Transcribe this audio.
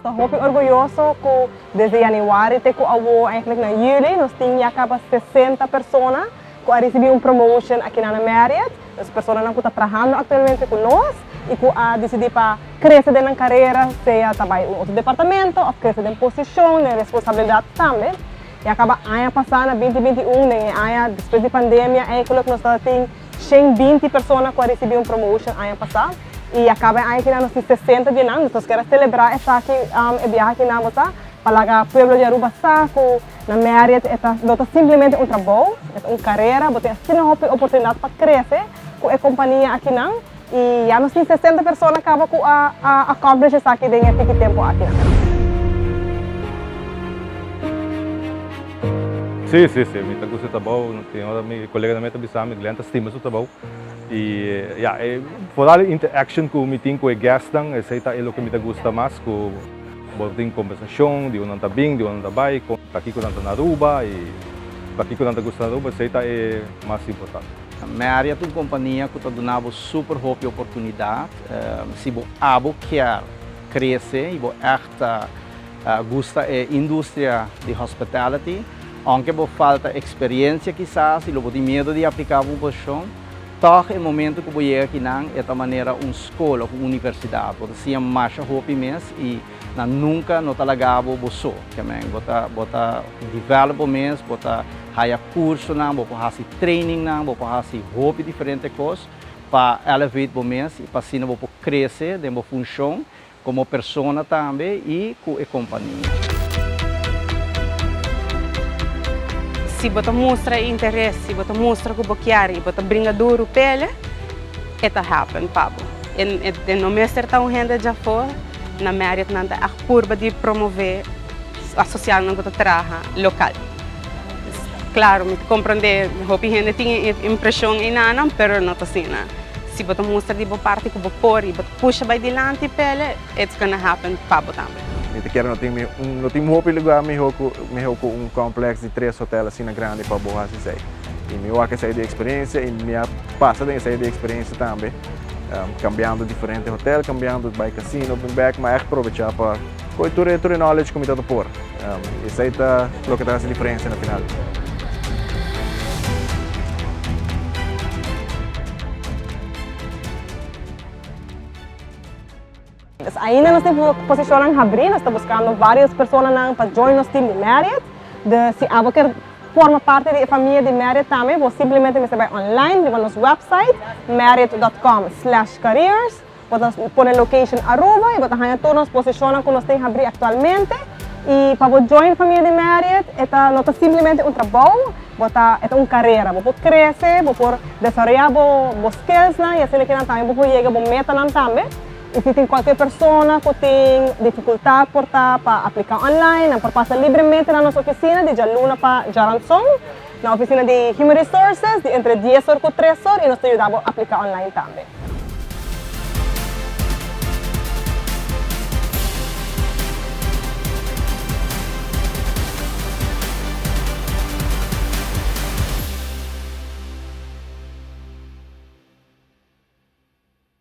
Nos ta hopi orguyoso ku desde yanüari te ku awo, eigenlijk na yüli, nos tin ya kaba 60 persona ku a risibí un promotion akinan na Marriott. Dus personanan ku ta trahando aktualmente ku nos i ku a disidí pa krese den nan karera, sea ta bai un otro departamento òf krese den posishon, den responsabilidat tambe. Ya kaba aña pasá na 2021, den e aña despues di pandemia, eigenlijk nos tabatin 120 persona ku a risibí un promotion aña pasá i ya kaba e aña kinan nos tin 60 di nan. Dus nos kier a selebrá esaki e biaha kinan bo sa pa laga pueblo di Aruba sa ku na Marriott e ta no ta simplemente un trabou, e ta un karera, bo tin asina hopi oportunidat pa krese ku e kompania akinan i ya nos tin 60 persona kaba ku a a accomplish esaki den e tiki tempu akinan. Sí, sí, sí, mi ta gusta e trabou, tin ora mi koleganan mi ta bisa mi, Glenn ta stima su trabou i ya, e foral e interaction ku mi tin ku e guestnan, esei ta e loke mi ta gusta mas ku bo tin kombersashon di unda nan ta bin, di unda nan ta bai, kon pakiko nan ta na Aruba i pakiko nan ta gusta na Aruba, esei ta e mas importante. Marriott ta un kompania ku ta duna bo super hopi oportunidat, si bo abo kier krese i bo ègt ta Gusta e industria di hospitality, aunke bo falta experiencia kisas y lo bo tin miedo di aplica pa un posicion, tog e momento cu bo yega akinan e ta manera un scol of un universidad. Bo ta siña masha hopi mes y nan nunca no ta laga bo bo so. Kiamen bo ta bo ta develop bo mes, bo ta haya cursonan, bo por haci trainingnan, bo por haci hopi diferente cos pa elevate bo mes y pa asina bo por crece den bo funcion Komo persona tambe i ku e kompania. Si bo ta mustra e interes, si bo ta mustra ku bo kier i bo ta bringa duru p'el, e ta happen pa bo. E no mester ta un hende djafó, na Marriott nan ta ègt purba di promové asosiadonan ku ta traha lokal. Klaro, mi ta komprondé hopi hende tin e impreshon einanan, pero no ta asina. Si bo ta mustra di bo parti ku bo por i bo ta pusha bai dilanti pele, it's gonna happen pa bo tambe. Mi ta kere no tin mi un no tin hopi lugar miho ku miho ku un complex di tres hotel asina grandi pa bo hasi esei. I mi wak esei di experiencia i mi a pasa den esei di experiencia tambe cambiando diferente hotel, cambiando bai casino bin bek, mi a echt probecha pa koe tur e tur e knowledge ku mi tabata por. Esei ta loke ta hasi diferencia na final. Pues ainda nos tin posicionnan habrí, nos ta buscando varios personanan pa join nos team di Marriott. Dus si abo kier forma parti di e famia di Marriott tambe, bo simplemente mester bai online riba nos website marriott dot com slash careers. Bo ta pone location Aruba y bo ta haña tur nos posicionnan cu nos tin habrí actualmente. Y pa bo join famia di Marriott e ta no ta simplemente un trabou, bo ta e ta un carera. Bo por crece, bo por desaroya bo bo skillsnan y asina kinan tambe bo por yega bo metanan tambe. Y si tin cualkier persona cu tin dificultad por ta pa aplica online, nan por pasa libremente na nos oficina di djaluna pa djaranson na oficina di Human Resources di entre dies or cu tres or y nos ta yuda bo aplica online tambe.